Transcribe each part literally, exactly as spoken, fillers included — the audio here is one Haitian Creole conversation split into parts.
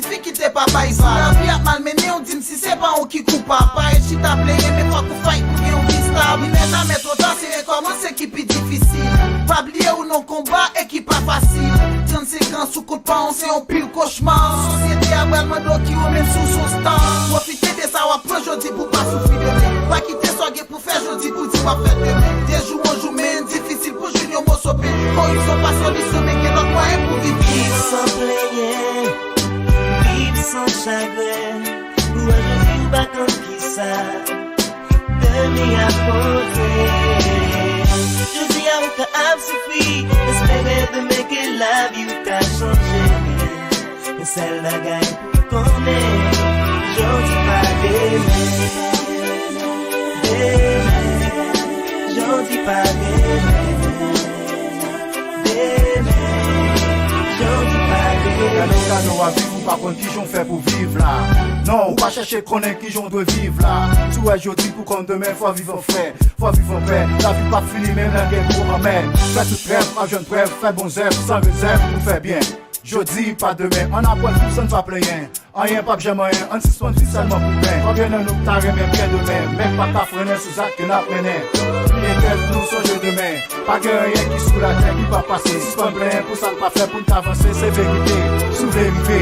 Fi kite papa y sa. Si lavi ap malmennen w, di m si se pa ou ki koupab. Pa ret chita plenyen, men fòk ou fight pou gen yon vi stab. Li nèt amè twò ta, se rekòmanse ki pi difisil. Pa bliye ou nan konba e ki pa fasil. Trannsenk an sou kont pa w se yon pil kochma. Sosyete a pral mande w ki w menm si w se yon star. Pwofite de sa w ap pran jodi pou pa soufri demen. Pa kite sa w gen pou fè jodi pou di w ap fè demen. De jou an jou, men difisil pou jwenn yon moso pen. Koripsyon pa solisyon, men gen lòt mwayen pou viv. Viv san plenyen, viv san chagren. Ou wè jodi ou pa konn kisa demen ap poze. Jodi a ou ka ap soufri, espere demen ke lavi w ka chanje. Yon sèl bagay pou konnen, jodi pa demen. Demen, jodi pa demen. Demen, jodi pa demen. Gade yon gade w ap viv, ou pa konn kijan w fè pou viv la. Non, ou pa chèche konnen kijan w dwe viv la. Si w wè jodi pou konn demen, fò viv an frè, fò viv an pè. Lavi p ap fini menm lè gen gwo anmè. Fè tout rèv, ap jwenn prèv, fè bon zèv, san rezèv pou fè byen. Jodi pa demen, ann aprann viv san n pa plenyen. Anyen p ap janm anyen, ann sispann viv sèlman pou pen. Konbyen nan nou k ta renmen byen demen, men k pa ka frennen sou zak ke n ap mennen. Bliye tèt nou, sonje demen. Pa gen anyen ki sou latè ki p ap pase. Sispann plenyen pou sa n pa fè pou n ka vanse, se verite sou verite.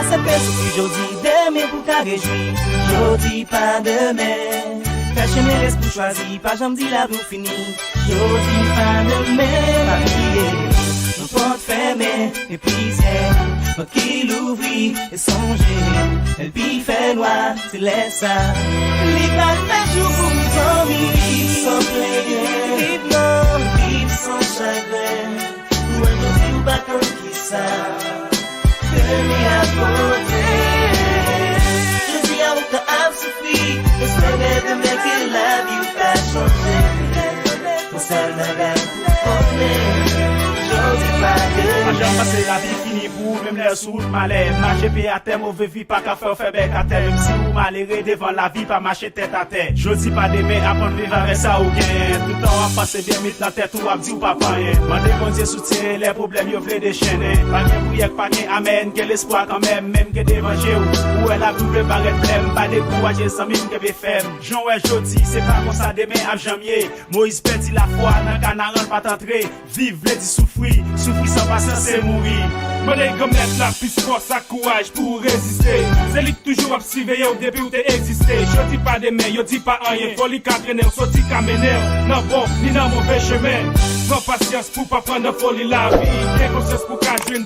Aksepte soufri jodi, demen pou ka rejwi. Jodi pa demen. Fè chemen lespri w chwazi, pa janm di lavi w fini. Jodi pa demen, pa bliye. Yon pòt fèmen, men plizyè pòt ki louvri. E sonje, lè l pi fè nwa, se lè sa li pral fè jou pou ou dòmi. Viv san plenyen, viv non, viv san chagren. Ou wè jodi ou pa konn kisa demen ap pote. Jodi a ou ka ap soufri, espere demen ke lavi w ka chanje. Yon sèl bagay pou konnen, jodi pa demen. Pa janm panse lavi fini pou ou, menm lè sou wout malè. Mache pye atè, move vi pa ka fè w fè bèk atè. Menm si ou malere devan lavi, pa mache tèt atè. Jodi pa demen, aprann viv avèk sa ou genyen. Toutan w ap panse byen, mit nan tèt ou, w ap di w p ap anyen. Mande Bondye soutyen lè pwoblèm yo vle dechennen. Pa gen priyè k pa gen amèn, gen lespwa kanmenm, menm gen devan je w. Ou wè lavi w vle parèt blèm, pa dekouraje zanmi m, kenbe fèm. Jan w wè jodi, se pa konsa demen ap janm ye. Moyiz pèdi lafwa nan Kanaran, l pa t antre. Viv vle di soufri, soufri san pasyans se mouri. Mande Granmèt la plis fòs ak kouraj pou w reziste. Se li k toujou ap siveye w depi w te egziste. Jodi pa demen, yo di pa anyen. Foli ka trennen w, soti ka mennen w nan bon ni nan move chemen. Pran pasyans pou w pa pran nan foli lavi. Gen konsyans pou w ka jwenn